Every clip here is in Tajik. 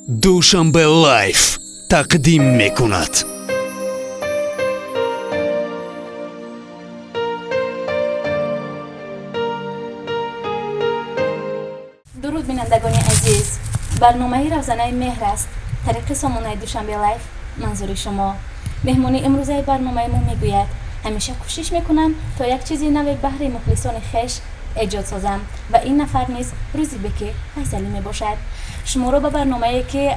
Душанбе Лайф тақдим мекунад. Дуруд, бинандагони азиз! Барномаи Равзанаи меҳр аст, тариқи сомонаи Душанбе Лайф манзури шумо. Меҳмони имрӯзаи барномаи мо мегӯяд: ҳамеша кӯшиш мекунам, то як чизи наве баҳри мухлисони хеш эҷод созам, ва ин нафар низ Рӯзибеки Файзалӣ мебошад. Шуморо ба барномае, ки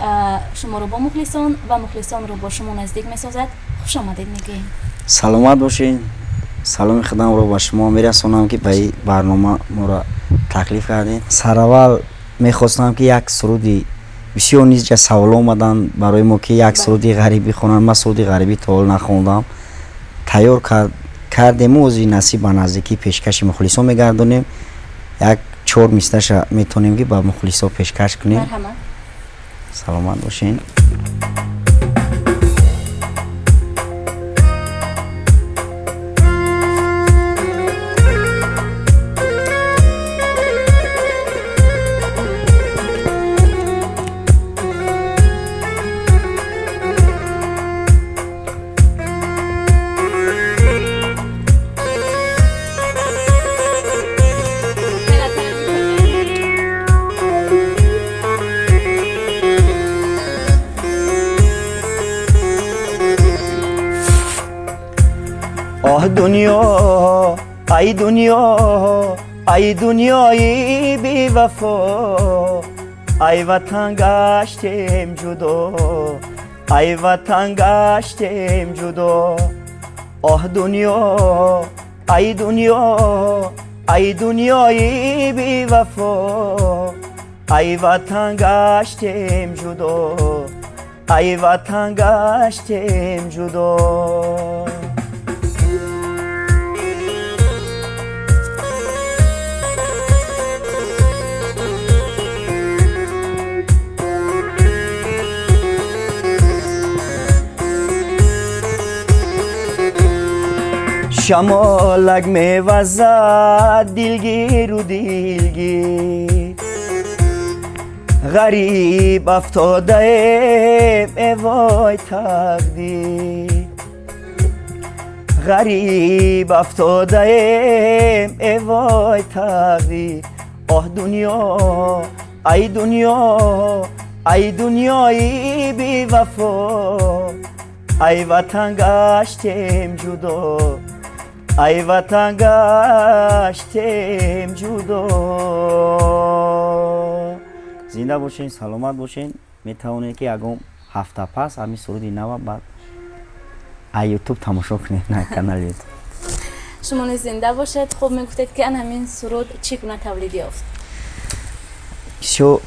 шуморо бо мухлисон ва мухлисонро бо шумо наздик месозад, хушомадед мегӯем. Саломат бошед. Саломи худамро ба шумо мерасонам, ки ба ин барнома моро таклиф кардед. Сараввал мехостам, ки як суруди бисёр низ ҷа саволо омаданд барои мо, ки як суруди ғарибӣ хонанд. Ман суруди ғарибӣ то ҳол нахондам. Тайёр кардему, ози насиб ба наздикӣ пешкаши мухлисон мегардонем. Як чор мисраша метавонем, ки ба мухлисо пешкаш кунем. Марҳамат. Саломат бошед. Оҳ, дунё, ай дунё, ай дунёи бевафо, ай ватан гаштем ҷудо, ай ватан гаштем ҷудо. Оҳ, дунё, ай дунё, ай дунёи бевафо, ай ватан гаштем ҷудо, ай ватан гаштем ҷудо. Шамолак мевазад дилгиру дилгир, ғариб афтодаем, эвой тақдир, ғариб афтодаем, эвой тақдир. Оҳ, дунё, ай дунё, ай дунёи бевафо, ай ватан гаштем ҷудо, ай ватан гаштем ҷудо. Зинда бошен, саломат бошен. Метавонед, ки ягон ҳафта пас ҳамин суруди нава баъд а Ютуб тамошо кунед, на канали Ютуб. Шумо низ зинда бошед. Хуб, мегуфтед, ки ан ҳамин суруд чӣ гуна тавлид ёфт? Бисёр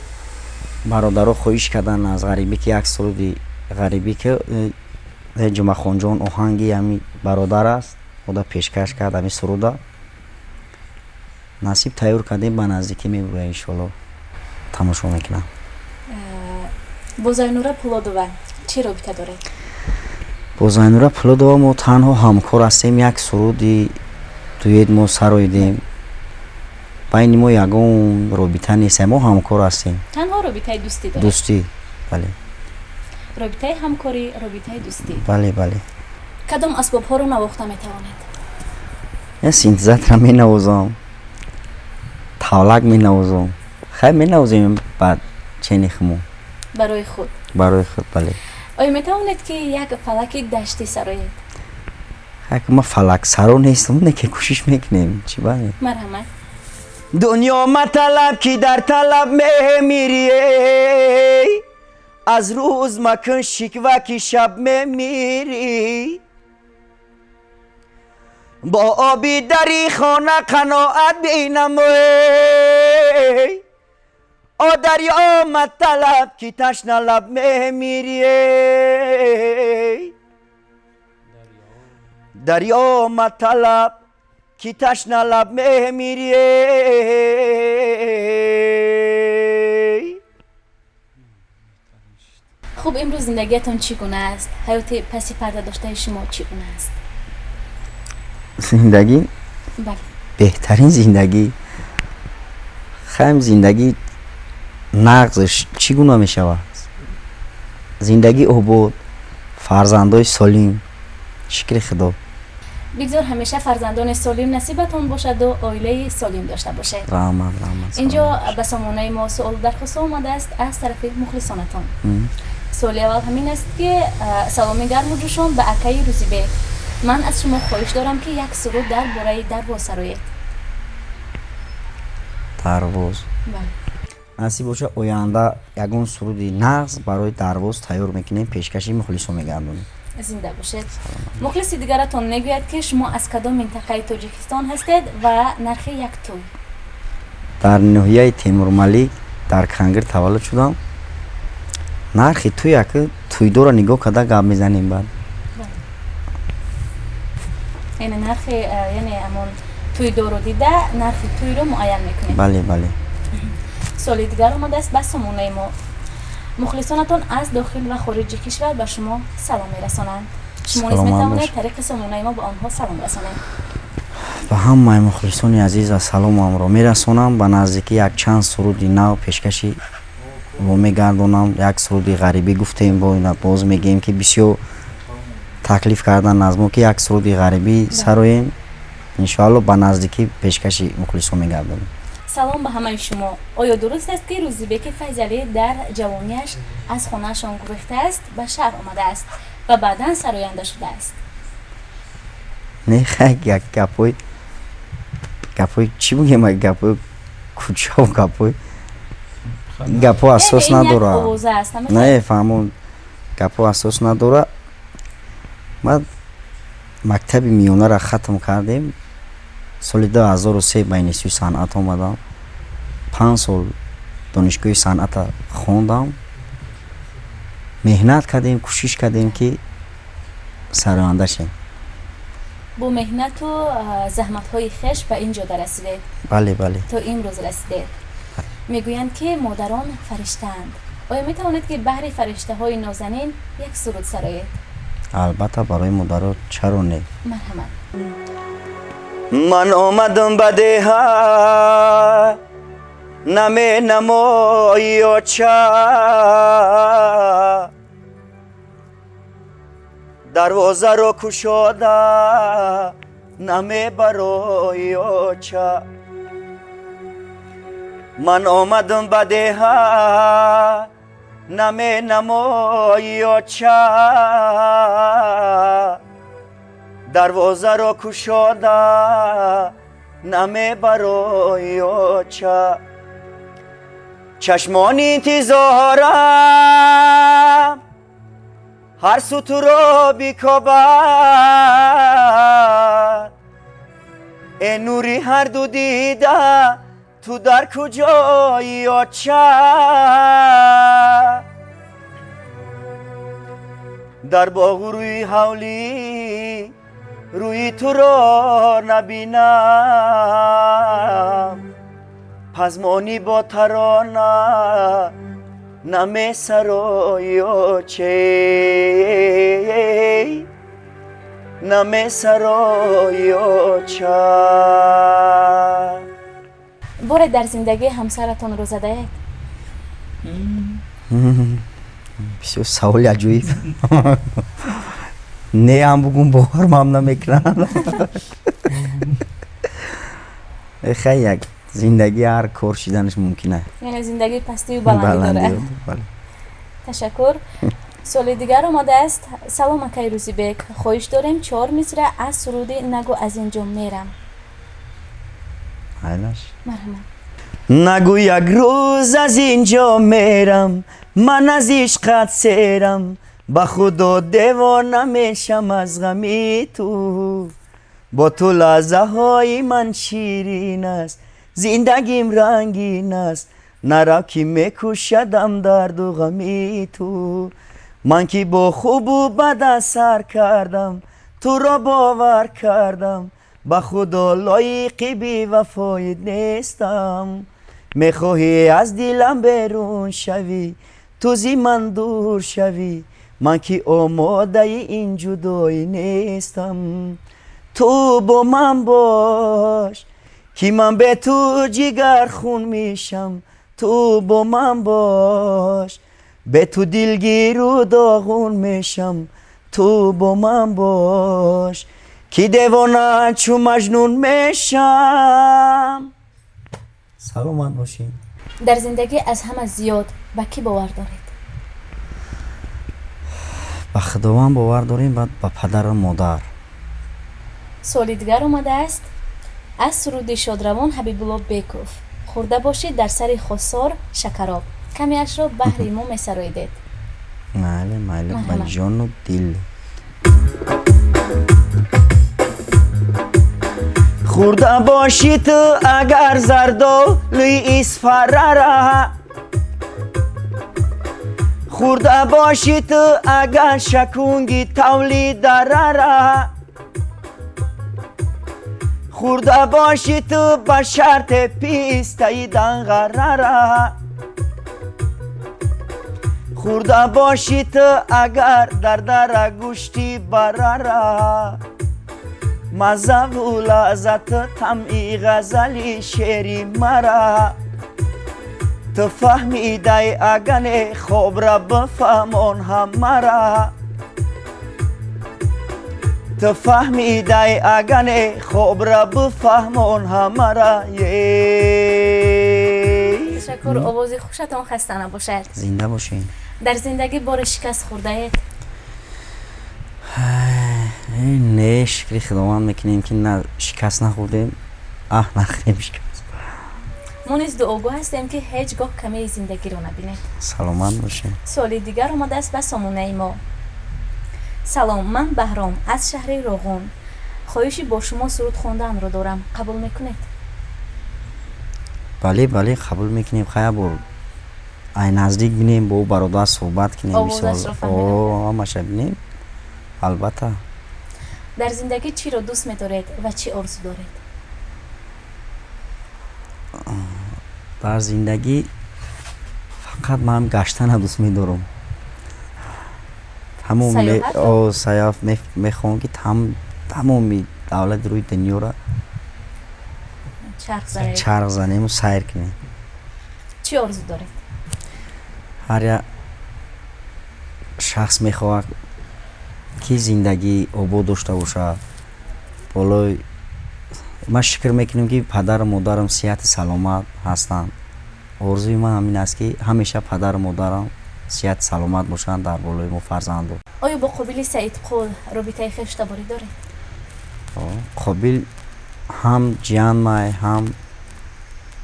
бародаро хоҳиш карданд аз ғарибӣ, ки як суруди ғарибӣ, ки Ҷумъахонҷон оҳанги ҳамин бародар аст, худа пешкаш кард ҳамин суруда. Насиб тайёр кардем, ба наздикӣ мебуря, иншоалло, тамошо мекунам. Бо Зайнура Пулодова чӣ робита доред? Бо Зайнура Пулодова мо танҳо ҳамкор ҳастем. Як суруди дуэт мо сароидем. Байни мо ягон робита нест, мо ҳамкор ҳастем. Танҳо робитаи дӯстӣ доред? Дӯстӣ, бале. Робитаи ҳамкорӣ, робитаи дӯстӣ. Бале, бале. Кадом асбобҳоро навохта метавонед? Я синтезатора менавозам, тавлак менавозам. Хай, менавозем ба чени хумо. Барои худ? Барои худ, бале. Оё метавонед, ки як фалаки даштӣ сароед? Хай, ма фалаксаро нестам, не ки кӯшиш мекунем, чӣ бале. Марҳамат. Дунё маталаб, ки дар талаб мемирӣ, аз рӯз макун шиква, ки шаб мемирӣ. Бо оби дари хона қаноат бинамой, о дарё маталаб, ки ташналаб мемирӣ, дарё маталаб, ки ташналаб мемирӣ. Хуб, имрӯз зиндагиятон чӣ гуна аст? Ҳаёти паси парда доштаи шумо чӣ гуна аст? Зиндагӣ? Бале. Беҳтарин зиндагӣ. Хайм, зиндагӣ нағзш чӣ гуна мешавад? Зиндагӣ обод, фарзандои солим, шукри Худо. Бигзор ҳамеша фарзандони солим насибатон бошаду оилаи солим дошта бошед. Раҳмат, раҳмат. Инҷо ба сомонаи мо суолу дархостҳо омадааст аз тарафи мухлисонатон. Суоли аввал ҳамин аст, ки саломи гарму ҷӯшон ба акаи Рӯзибек, ман аз шумо хоҳиш дорам, ки як суруд дар бораи дарвоз сароед. Дарвоз? Насиб боша, оянда ягон суруди нағз барои дарвоз тайёр мекунем, пешкаши мухлисон мегардонем. Зинда бошед. Мухлиси дигаратон мегӯяд, ки шумо аз кадом минтақаи Тоҷикистон ҳастед ва нархи як тӯй? Дар ноҳияи Темурмалик, дар Кангир таваллуд шудам. Нархи тӯй ака, тӯйдорро нигоҳ карда гап мезанем баъд. Яъне нархи, яъне ҳамон тӯйдорро дида нархи тӯйро муайян мекунед? Бале, бале. Суоли дигар омадааст ба сомонаи мо. Мухлисонатон аз дохил ва хориҷи кишвар ба шумо салом мерасонанд. Шумо низ метавонед тариқи сомонаи мо ба онҳо салом расонед. Ба ҳамаи мухлисони азиз саломамро мерасонам. Ба наздикӣ якчанд суруди нав пешкаши во мегардонам. Як суруди ғарибӣ гуфтем, бо ина боз мегӯем, ки бисёр таклиф кардан аз мо, ки як суруди ғарибӣ сароем. Иншоалло, ба наздикӣ пешкаши мухлисон мегардонем. Салом ба ҳамаи шумо. Оё дуруст аст, ки Рӯзибеки Файзалӣ дар ҷавониаш аз хонаашон гурехтааст, ба шаҳр омадааст ва баъдан сароянда шудааст? Не, хай, як гапҳои, гапҳои чӣ бигӯем, гапҳои кӯчав, гапҳои, гапҳо асос надорад. Не, фаҳмо, гапҳо асос надорад. Ман мактаби миёнаро хатм кардем, соли 2003 ба институти санъат омадам, 5 сол донишгоҳи санъата хондам. Меҳнат кардем, кӯшиш кардем, ки сароянда шем. Бо меҳнату заҳматҳои хеш ба ин ҷода расидед. Бале, бале. То имрӯз расидед. Мегӯянд, ки модарон фариштаанд. Оё метавонед, ки баҳри фариштаҳои нозанин як суруд сароед? Албатта, барои модаро чаро не? Марҳамат. Ман омадам ба деҳа, наменамои оча, дарвозаро кушода намебарои оча. Ман омадам ба деҳа, наменамои оча, дарвозаро кушода намебарои оча. Чашмони интизорам ҳар су туро бикобад, э нури ҳарду дида, ту дар куҷои, оча? Дар боғу рӯи ҳавлӣ рӯи туро набинам, пазмонӣ бо тарона намесарои, оче, намесарои, оча. Боре дар зиндагӣ ҳамсаратонро задаед? Бисёр саволи аҷоиб. Не ҳам бугум, бовармам намекунанд. Хай, як зиндагӣ ҳар кор шиданаш мумкин аст. Яъне зиндагӣ пастию баландӣ дорад. Ташаккур. Суоли дигар омадааст. Салом, акаи Рӯзибек, хоҳиш дорем чор мисра аз суруди «Нагӯ аз ин ҷо мерам». Айлаш. Марҳамат. Нагӯ як рӯз аз ин ҷо мерам, ман аз ишқат серам, ба Худо девона мешам аз ғами ту. Бо ту лаҳзаҳои ман ширин аст, зиндагим рангин аст, нарав, ки мекушадам дарду ғами ту. Ман ки бо хубу бада сар кардам, туро бовар кардам, ба Худо лоиқи бевафоит нестам. Мехоҳӣ аз дилам берун шавӣ, ту зи ман дур шавӣ, ман ки омодаи ин ҷудоӣ нестам. Ту бо ман бош, ки ман бе ту ҷигархун мешам. Ту бо ман бош. Бе ту дилгиру доғун мешам, ту бо ман бош, ки девона чу маҷнун мешам. Саломат бошед. Дар зиндагӣ аз ҳама зиёд ба кӣ бовар доред? Ба Худованд бовар дорем, баъд ба падару модар. Суоли дигар омадааст аз суруди шодравон Ҳабибулло Беков: «Хӯрда бошӣ дар сари хосор шакароб». Камеашро баҳри мо месароидед. Майли, майли, ба Марҳамат. Ҷону дил. Хӯрда бошӣ ту агар зардолуи Исфарара, хӯрда бошӣ ту агар шакунги тавли дарара, хӯрда бошӣ ту ба шарте пистаи данғарара, хӯрда бошӣ ту агар дар дара гӯшти барара, маззаву лаззату тамъи ғазали шери мара ту фаҳмидай, агане хобра бифаҳмон ҳамара, ту фаҳмидай, агане хобра бифаҳмон ҳамара. Ташаккур, овози хушатон хаста набошад. Зинда бошед. Дар зиндагӣ боре шикаст хӯрдаед? Не, шукри Худованд мекунем, ки на шикаст нахӯрдем, аҳ, нахӯрем шикаст. Мо низ дуогӯ ҳастем, ки ҳеҷ гоҳ камии зиндагиро набинед. Саломат бошед. Суоли дигар омадааст ба сомонаи мо. Салом, ман Баҳром аз шаҳри Роғун, хоҳиши бо шумо суруд хонданро дорам, қабул мекунед? Бале, бале, қабул мекунем. Хая, бор ай наздик бинем, бо ӯ бародар суҳбат кунем. Овозашро фаҳмидам. Ҳамаша бинем, албатта. Дар зиндагӣ чиро дӯст медоред ва чӣ орзу доред? Дар зиндагӣ фақат ман гаштана дӯст медорам. Сайёҳатро? Сайёҳат мехоҳам, ки тамоми давлати рӯи дунёра чарх занед. Чарх занему, сайр кунем. Чӣ орзу доред? Ҳар як шахс мехоҳад, ки зиндагӣ обод дошта бошад. Болои ман шукр мекунем, ки падару модарам сиҳати саломат ҳастанд. Орзуи ман ҳамин аст, ки ҳамеша падару модарам сиҳати саломат бошанд дар болои мо фарзанду. Оё бо Қобили Саидқул робитаи хештаборӣ доред? Қобил ҳам ҷиянмай, ҳам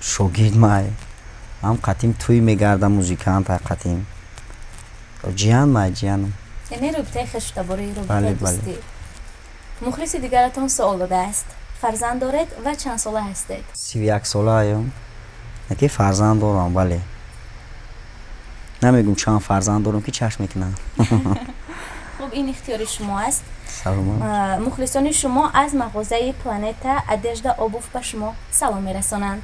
шогирдмай, ҳам қатим тӯй мегардам, музикант қатим ҷиянмай, ҷиянам. Яъне робитаи хештаборӣ, робитаи Бале, бале. дӯстӣ. Мухлиси дигаратон суол додааст: фарзанд доред ва чанд сола ҳастед? 31 солаам, ки фарзанд дорам, бале. Намегум чанд фарзанд дорам, ки чашм мекунам. Хуб, ин ихтиёри шумо аст. Саломат. Мухлисони шумо аз мағозаи Планета Одежда Обувь ба шумо салом мерасонанд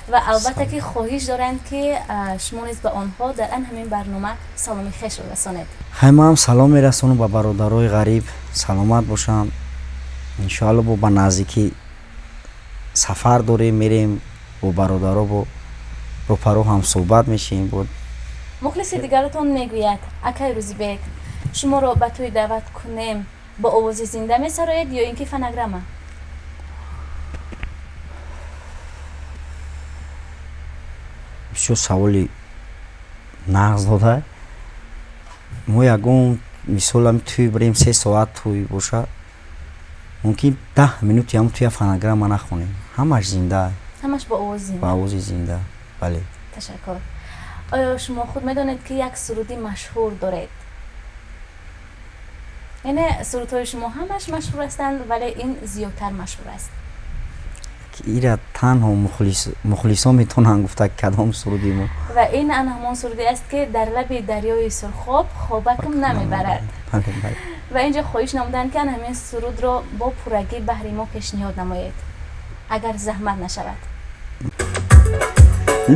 ва албатта, ки хоҳиш доранд, ки шумо низ ба онҳо дар ан ҳамин барнома саломи хешро расонед. Хай, ман ҳам салом мерасонам ба бародарои ғариб, саломат бошанд. Иншоалло, бо ба наздикӣ сафар дорем, мерем, бо бародаро бо рӯпарӯ ҳам суҳбат мешем бо. Мухлиси дигаратон мегӯяд: акай Рӯзибек, шуморо ба тӯй даъват кунем, бо овози зинда месароед ё ин ки фонограмма? Бисёр саволи нағз дода. Мо ягон мисол ами тӯй бирем, 3 соат тӯй боша, мумкин 10 минути ҳам тӯя фонограмма нахонем, ҳамаш зинда. Ҳамаш бо овози зинда. Ба овози зинда, бале. Ташаккур. Оё шумо худ медонед, ки як суруди машҳур доред? Яъне сурудҳои шумо ҳамаш машҳур ҳастанд, вале ин зиёдтар машҳур аст. Ки ира танҳо мухлисон метавонанд гуфта, кадом суруди мо. Ва ин ан ҳамон суруде аст, ки «Дар лаби дарёи Сурхоб хобакам намебарад». Бале, бале. Ва инҷо хоҳиш намуданд, ки ан ҳамин сурудро бо пуррагӣ баҳри мо пешниҳод намоед, агар заҳмат нашавад.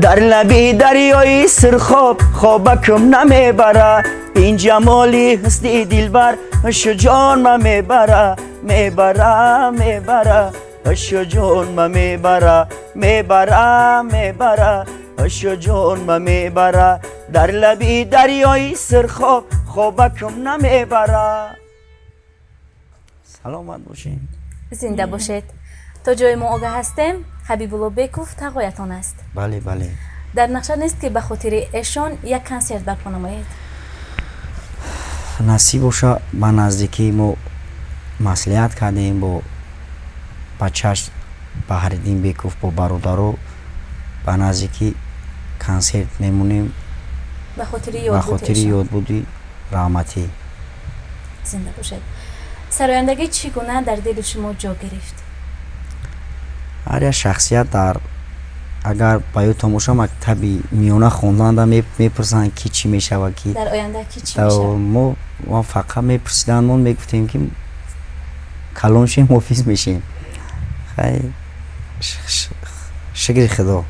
Дар лаби дарёи Сирхоб хобакам намебара, ин ҷамоли ҳусни дилбар ҳушу ҷонма мебара, мебара, мебара, ҳушу ҷонма мебара, мебара, мебара, ҳушу ҷонма мебара. Дар лаби дарёи Сирхоб хобакам намебарад. Саломат бошед. Зинда бошед. То ҷое мо огаҳ ҳастем, Ҳабибулло Беков тағоятон аст. Бале, бале. Дар нақша нест, ки ба хотири эшон як консерт барпо намоед? Насиб боша, ба наздикӣ мо маслиҳат кардем бо бачаш Баҳриддин Беков, бо бародаро, ба наздикӣ консерт мемонем. Ба хотири ба хотири ёдбуди раҳматӣ. Зинда бошед. Сарояндагӣ чӣ гуна дар дили шумо ҷо гирифт? Ҳар як шахсият дар, агар ба ёдтон боша, мактаби миёна хонданда мепурсанд, ки чӣ мешавад, ки дар оянда ки чӣ мешавад? Мо фақат мепурсиданд, мо мегуфтем, ки калон шем, ҳофиз мешем. Хай, шукри Худо.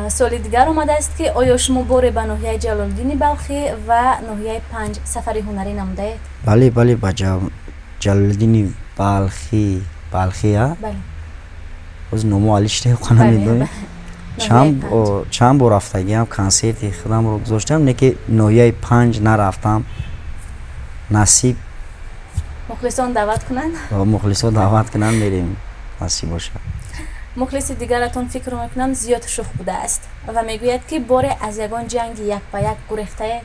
Суоли дигар омадааст, ки оё шумо боре ба ноҳияи Ҷалолиддини Балхӣ ва ноҳияи Панҷ сафари ҳунарӣ намудаед? Бале, бале, ба Ҷалолиддини Балхӣ, а? Бале. Боз номо али шитеқа намедонем. Чанд бор рафтагиам, консерти худамро гузоштам, не ки ноҳияи Панҷ нарафтам. Насиб. Мухлисон даъват кунанд? Мухлисон даъват кунанд, мерем, насиб бошад. Мухлиси дигаратон, фикр мекунам, зиёд шӯх будааст ва мегӯяд, ки боре аз ягон ҷанги як ба як гурехтаед?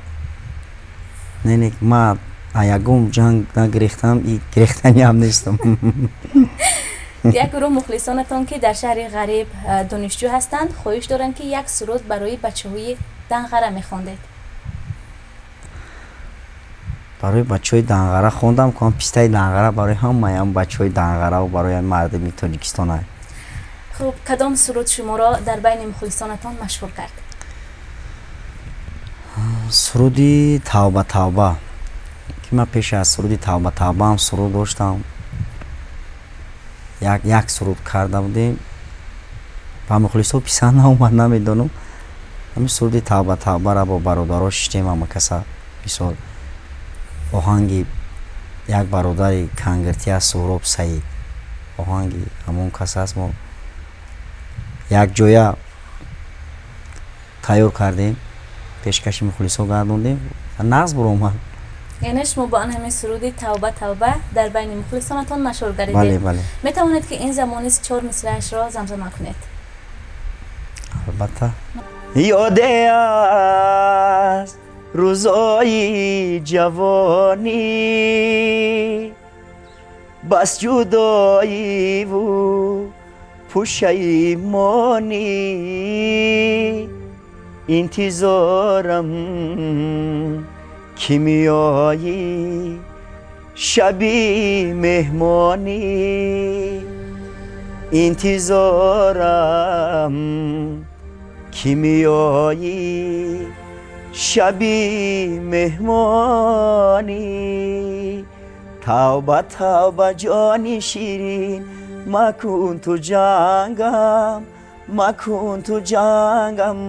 Не, не, ма аз ягон ҷанг нагирехтам и гирехтаниам нестам. Як гурӯҳ мухлисонатон, ки дар шаҳри Ғариб донишҷӯ ҳастанд, хоҳиш доранд, ки як суруд барои бачаҳои Данғара мехондед. Барои бачаҳои Данғара хондам, ки пистаи Данғара барои ҳамаям бачаҳои Данғараву барои мардуми Тоҷикистон. Хуб, кадом суруд шуморо дар байни мухлисонатон машҳур кард? Суруди «Тавба, тавба», ки ман пеш аз суруди «Тавба, тавбаам» суруд доштам, як суруд карда будем, ба мухлисо писанд наомад, намедонам. Ҳамин суруди «Тавба, тавбара» бо бародаро шиштем, ҳама каса, мисол, оҳанги як бародари кангиртӣ аст, Суҳроб Саид, оҳанги ҳамон кас аст, мо якҷоя тайёр кардем, пешкаши мухлисо гардондем, нағз буромад. Яъне шумо бо ан ҳамин суруди «Тавба, тавба» дар байни мухлисонатон машҳур гардидед? Бале, бале. Метавонед, ки ин замон низ чор мисраашро замзама кунед? Албатта. Ёде аст рӯзои ҷавонӣ, бас ҷудоиву пушаймонӣ, интизорам, ки меоӣ шаби меҳмонӣ, интизорам, ки меоӣ шаби меҳмонӣ. Тавба, тавба, ҷони ширин, макун ту ҷангам, макун ту ҷангам,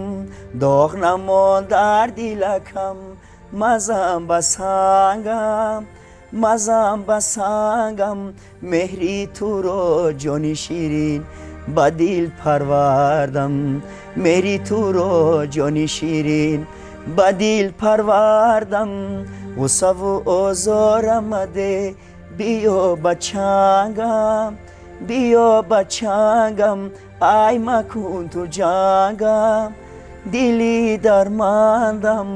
доғ намон дар дилакам, мазам ба сангам, мазам ба сангам, меҳри туро, ҷони ширин, ба дил парвардам, меҳри туро, ҷони ширин, ба дил парвардам, ғуссаву озорамаде, биё ба чангам, биё ба чангам, ай макун ту ҷангам, дили дармандам.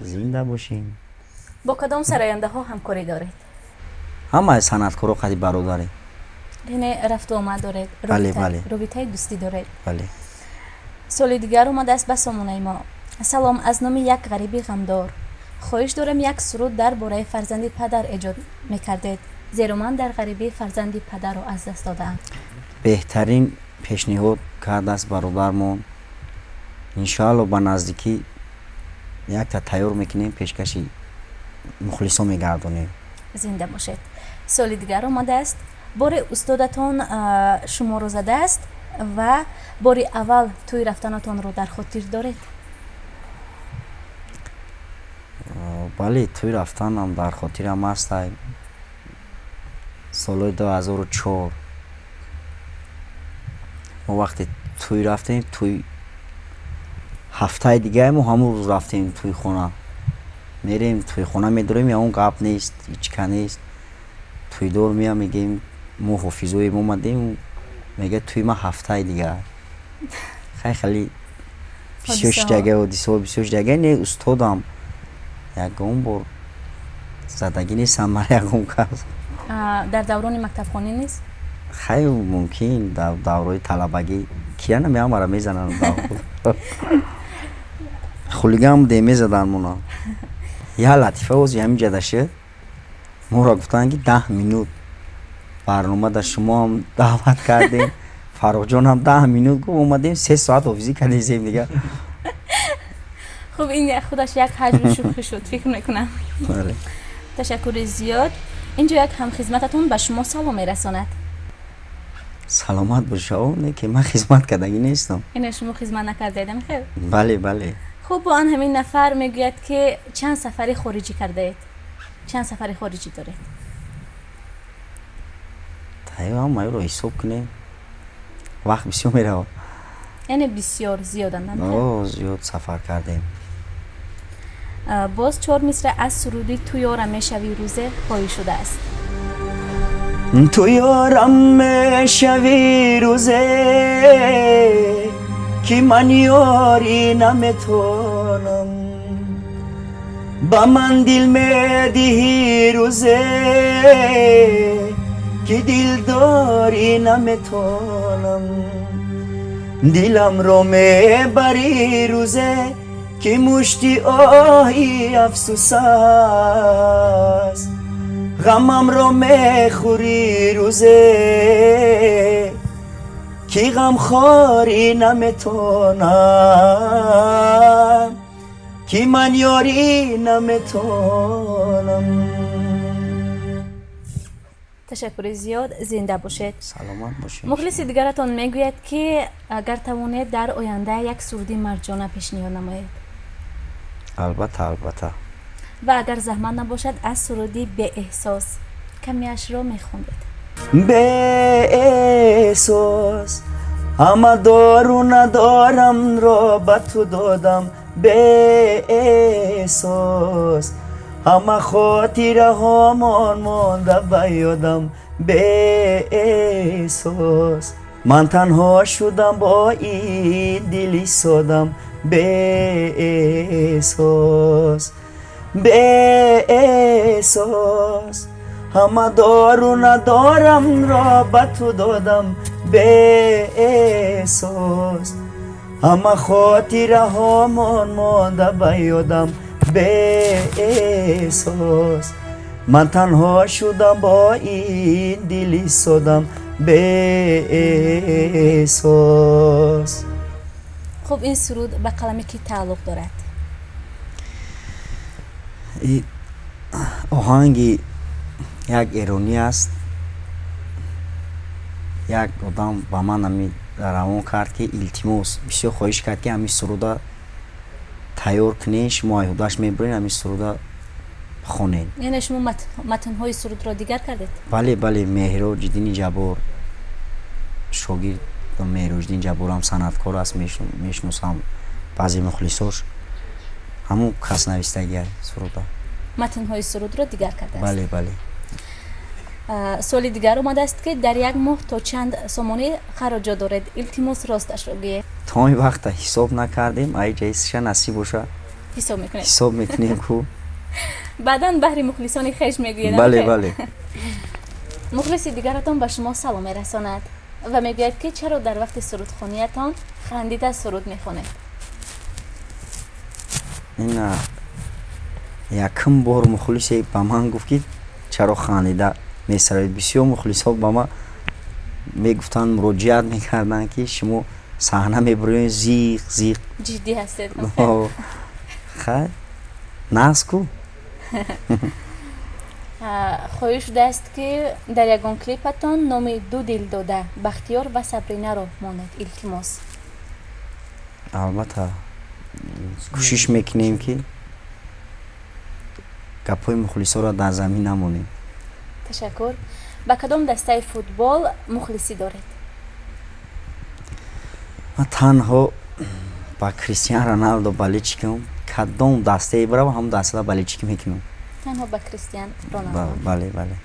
Зинда бошем. Бо кадом сарояндаҳо ҳамкорӣ доред? Ҳамаи санъаткоро қади бародаре. Яъне рафту омад доред? Бале, бале. Робитаи дӯстӣ доред? Бале. Суоли дигар омадааст ба сомонаи мо: салом аз номи як ғариби ғамдор, хоҳиш дорам, як суруд дар бораи фарзанди падар эҷод мекардед, зеро ман дар ғарибӣ фарзанди падарро аз даст додаам. Беҳтарин пешниҳод кардааст бародармон. Иншоалло, ба наздикӣ якта тайёр мекунем, пешкаши мухлисо мегардонем. Зинда бошед. Суоли дигар омадааст: боре устодатон шуморо задааст ва бори аввал тӯй рафтанатонро дар хотир доред? Бале, тӯй рафтанам дар хотирам аст. Солҳои 2004 мо вақте Тӯй рафтем, тӯй ҳафтаи дигаи мо ҳамон рӯз рафтем тӯйхона. Мерем тӯйхона, медорем, ягон гап нест, ҳичка нест. Тӯйдор мея, мегӯем, мо ҳофизоем, омадем. Мега, тӯи ма ҳафтаи дигар. Хай, хеле бисёр шидага, ҳодисаҳо бисёр шидага. Не, устодам, ягон бор задагӣ нестам ман ягон кас. Дар даврони мактабхонӣ нест? Хай, мумкин, дар даврои талабагӣ кия намеамара мезананд. Хулиган будем, мезадан мона. Я латифа ози ҳамин ҷада шуд. Моро гуфтанд, ки 10 минут барнома да шумоам даъват кардем, Фаррухҷонам 10 минут гуфт, омадем, 3 соат ҳофизӣ кардем дига. Хуб, ин худаш як ҳаҷву шӯхӣ шуд, фикр мекунам. Ташаккури зиёд. Инҷо як ҳамхизмататон ба шумо салом мерасонад. Саломат боша, не ки ман хизмат кардагӣ нестам. Ине, шумо хизмат накардаед, хел? Бале. Хуб, бо он ҳамин нафар мегӯяд, ки чанд сафари хориҷӣ кардаед, чанд сафари хориҷӣ доред? Ҳамаёро ҳисоб кунем, вақт бисёр меравад. Яъне бисёр зиёданд? Зиёд сафар кардем. Боз чор мисра аз суруди «Ту ёрам мешавӣ рӯзе» хоҳиш шудааст. Ту ёрам мешавӣ рӯзе, ки ман ёрӣ наметонам, ба ман дил медиҳӣ рӯзе, ки дилдорӣ наметонам, диламро мебарӣ рӯзе, ки мушти оҳи афсӯс аст, ғамамро мехӯрӣ рӯзе, ки ғамхорӣ наметонам, ки ман ёрӣ наметонам. Ташаккури зиёд, зинда бошед. Саломат бошед. Мухлиси дигаратон мегӯяд, ки агар тавонед, дар оянда як суруди Марҷона пешниҳод намоед. Албатта. Ва агар заҳмат набошад, аз суруди «Беэҳсос» камиашро мехондед. Беэҳсос, ҳама дору надорамро ба ту додам, беэҳсос, ҳама хотираҳомон монда ба ёдам, беэҳсос, ман танҳо шудам бо ин дили содам, беэҳсос. Беэҳсос, ҳама дору надорамро ба ту додам, беэҳсос, ҳама хотираҳомон монда ба ёдам, беэҳсос, ман танҳо шудам бо ин дили содам, беэҳсос. Хуб, ин суруд ба қалами кӣ тааллуқ дорад? Оҳанги як эронӣ аст. Як одам ба ман ами равон кард, ки илтимос, бисёр хоҳиш кард, ки ҳамин суруда тайёр кунед, шумо айҳудаш мебуред, ҳамин суруда хонед. Яъне шумо матнҳои сурудро дигар кардед? Бале, Меҳроҷиддини Ҷаббор, шогирд Меҳроҷиддин Ҷабборам санъаткор аст, мешиносам баъзе мухлисош, ҳамун кас навистагия суруда. Матнҳои сурудро дигар кардааст? Бале. Суоли дигар омадааст, ки дар як моҳ то чанд сомонӣ хароҷот доред? Илтимос, росташро гӯед. То ин вақта ҳисоб накардем, ай ҷайсиша насиб боша. Ҳисоб мекунед? Ҳисоб мекунем ку. Баъдан баҳри мухлисони хеш мегӯед. Бале. Мухлиси дигаратон ба шумо салом мерасонад ва мегӯяд, ки чаро дар вақти сурудхониятон хандида суруд мехонед? Ин якум бор мухлисе ба ман гуфт, ки чаро хандида месароед. Бисёр мухлисҳо ба ман мегуфтанд, муроҷиат мекарданд, ки шумо саҳна мебуроед, зиқ зиқ. Ҷиддӣ ҳастед. Хай, нағз ку. Хоҳиш шудааст, ки дар ягон клипатон номи ду дилдода, Бахтиёр ва Сабринаро монед, илтимос. Албатта, кӯшиш мекунем, ки гапҳои мухлисоро дар замин намонем. Ташаккур. Ба кадом дастаи футбол мухлисӣ доред? Ман танҳо ба Кристиан Роналдо болельщик ам. Кадом дастае барава, ҳамон дастада болельщик мекунам. Танҳо ба Кристиан Роналдо? Бале, бале.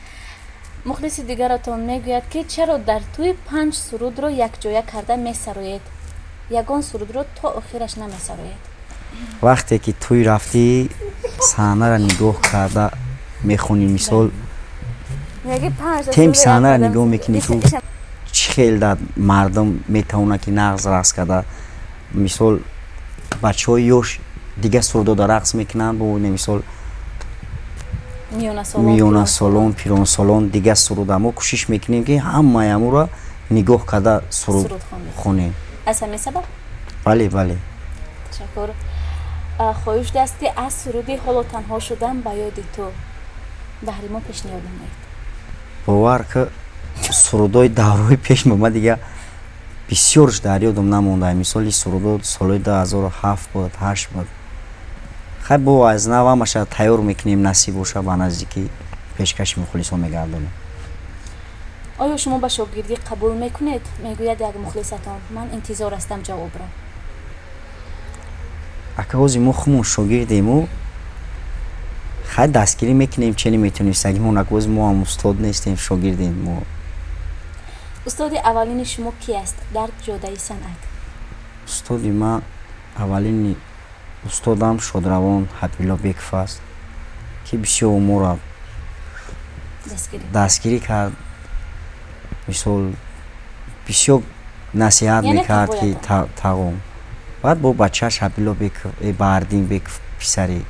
Мухлиси дигаратон мегӯяд, ки чаро дар тӯй панҷ сурудро якҷоя карда месароед, ягон сурудро то охираш намесароед? Вақте ки тӯй рафтӣ, саҳнаро нигоҳ карда мехонӣ. Мисол, темпи саҳнаро нигоҳ мекунӣ, ку чӣ хел дар мардум метавонад ки нағз рақс карда. Мисол, бачаҳои ёш дигар сурудода рақс мекунанд, бо мисол миёнасолон, пиронсолон дигар суруда. Мо кӯшиш мекунем, ки ҳамаи амуро нигоҳ карда суруд хонем. Аз ҳамин сабаб? Бале, бале. Ташаккур. Хоҳиш аст, ки аз суруди «Ҳоло танҳо шудам ба ёди ту» баҳри мо пешниҳод намоед. Бовар ки, сурудои даврои пеш ма дига бисёрш дар ёдам намонда. Мисоли, сурудо солҳои 2007 буд, ҳашт буд. Хай, бо аз нав ҳамаша тайёр мекунем, насиб боша, ба наздикӣ пешкаши мухлисон мегардонем. Оё шумо ба шогирдӣ қабул мекунед, мегӯяд як мухлисатон. Ман интизор ҳастам ҷавобро. Ака, ҳозир мо хумон шогирдему. Хай, дастгирӣ мекунем, чени метонистагимон. Акоз мо ҳам устод нестем, шогирдем мо. Устоди аввалини шумо ки аст дар ҷодаи санъат? Устоди ман, аввалини устодам шодравон Ҳабибулло Беков аст, ки бисёр моро дастгирӣ кард. Мисол, бисёр насиҳат мекард, ки тағом. Баъд бо бачааш Ҳабибулло Беков, Баҳриддин Беков, писари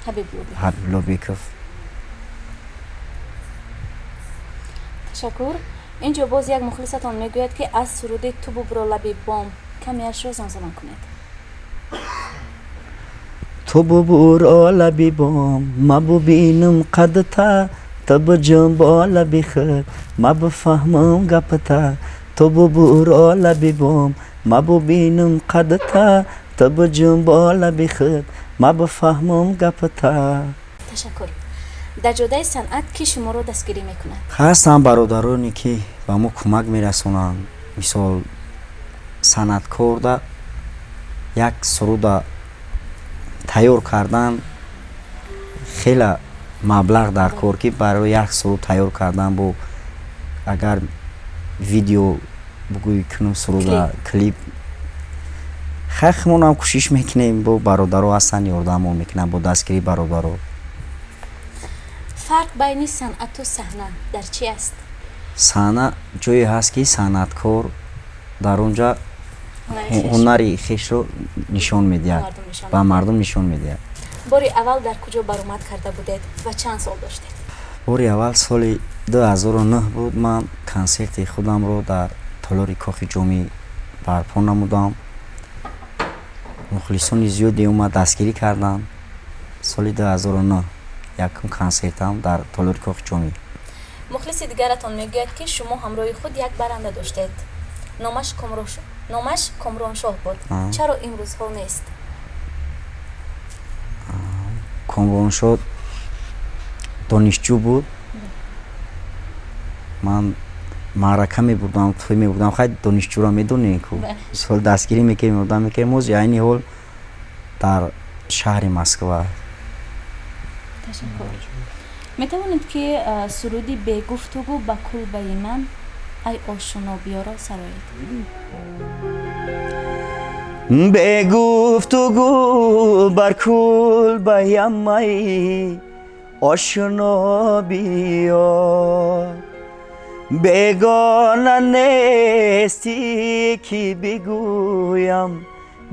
Ҳабибулло Беков. Ташаккур. Инҷо боз як мухлисатон мегӯяд, ки аз суруди «Ту бубро лаби бом» камеашро замзама кунед. Ту бубуро лаби бом, ма бубинам қадта, ту биҷунбо лаби худ, ма бифаҳмам гапта. Ту бубуро лаби бом, ма бубинам қадта, ту биҷунбо лаби худ, ма бифаҳмам гапта. Ташаккур. Дар ҷодаи санъат кӣ шуморо дастгирӣ мекунад? Ҳастанд бародароне, ки ба мо кӯмак мерасонанд. Мисол, санъаткорда як суруда тайёр кардан хеле маблағ дар кор, ки барои як суруд тайёр кардан, бо агар видео бугӯй кунум суруда, клип. Хай, хумонам кӯшиш мекунем, бо бародаро ҳастанд, ёрдамон мекунанд, бо дастгирии бародаро. Фарқ байни санъату саҳна дар чи аст? Саҳна ҷое ҳаст, ки санъаткор дар он ҷа ҳунари хешро нишон медиҳад, ба мардум нишон медиҳад. Бори аввал дар куҷо баромад карда будед ва чанд сол доштед? Бори аввал соли 2009 буд. Ман консерти худамро дар толори Кохи Ҷомӣ барпо намудам. Мухлисони зиёде омад, дастгирӣ карданд. Соли 2009 якум консертам дар толори Кохи Ҷомӣ. Мухлиси дигаратон мегӯяд, ки шумо ҳамроҳи худ як баранда доштед, номаш Комроншоҳ буд. Чаро имрӯзҳо нест? Комроншоҳ донишҷӯ буд. Ман маърака мебурдам, тӯй мебурдам. Хай, донишҷӯро медонем ку, мисол, дастгирӣ мекардем, ёрдам мекардем. Ҳозир айни ҳол дар шаҳри Москва. Ташаккур. Метавонед, ки суруди «Бегуфтугӯ ба кулбаи ман ай ошуно биёро» сароед? Бегуфтугӯ бар кулбаям ай ошуно биё, бегона нестӣ, ки бигӯям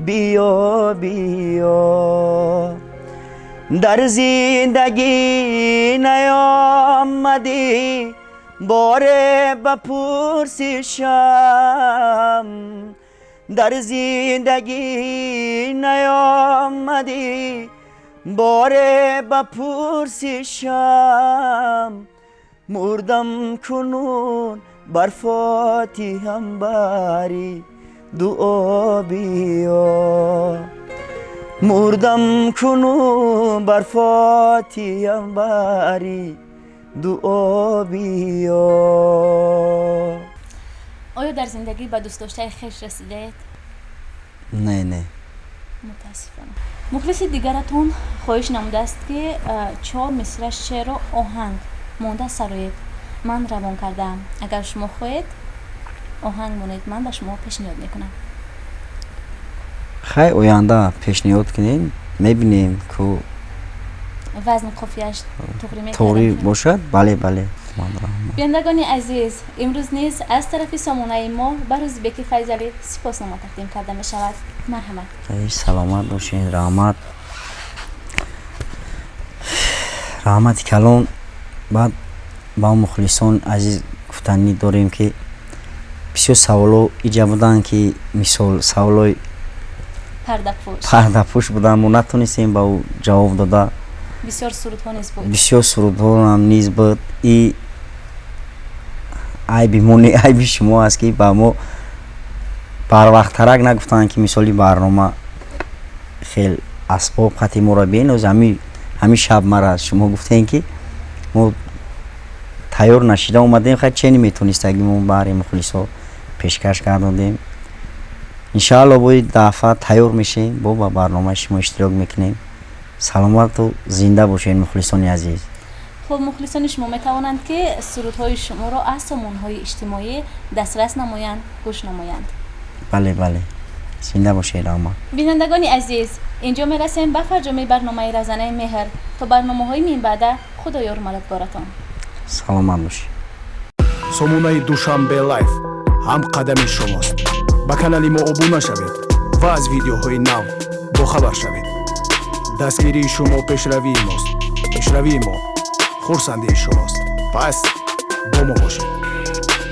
биё, биё. Дар зиндагӣ наёмадӣ боре ба пурсишам, дар зиндагӣ наёмадӣ боре ба пурсишам. Мурдам кунун, бар фотиҳам бари дуо биё, мурдам кунун, бар фотиҳам бари дуо биё. Оё дар зиндагӣ ба дӯстдоштаи хеш расидаед? Не, не. Мутаассифона, мухлиси дигаратон хоҳиш намудааст, ки чор мисра шеърро оҳанг монда сароед. Ман равон кардаам, агар шумо хоҳед, оҳанг монед, ман ба шумо пешниҳод мекунам. Хай, оянда пешниҳод кунем, мебинем ку. Вазн, қофияш туғри? Тоғрӣ бошад, бале, бале. Бинандагони азиз, имрӯз низ аз тарафи сомонаи мо ба Рӯзибеки Файзалӣ сипоснома тақдим карда мешавад. Марҳамат. Саломат бошед, раҳмат, раҳмати калон. Баъд ба мухлисон азиз гуфтанӣ дорем, ки бисёр саволо иҷа буданд, ки мисол саволои пардапӯш буданд, мо натонистем ба ӯ ҷавоб дода. Бисёр сурудҳо низ буд. Бисёр сурудҳоам низ буд. И айби мо не, айби шумо аст, ки ба мо барвақттарак нагуфтанд, ки мисоли барнома хел асбоб хати моро беноз. Ҳами шаб мара шумо гуфтем, ки мо тайёр нашида омадем. Хай, чени метонистаги мо баҳри мухлисо пешкаш кардодем. Иншаалло, бои дафъа тайёр мешем, бо ба барномаи шумо иштирок мекунем. Саломату зинда бошед, мухлисони азиз. Хуб, мухлисони шумо метавонанд, ки сурудҳои шуморо аз сомонҳои иҷтимоӣ дастрас намоянд, гӯш намоянд. Бале, бале, зинда бошед, раҳмат. Бинандагони азиз, инҷо мерасем ба фарҷоми барномаи Равзанаи меҳр. То барномаҳои минбаъда Худоёру мададгоратон. Саломат бошед. Сомонаи Душанбе Лайф ҳамқадами шумост. Ба канали мо обуна шавед ва аз видеоҳои нав бохабар шавед. Дастгирии шумо пешравии мост, пешравии мо хурсандии шумост. Пас бо мо бошед.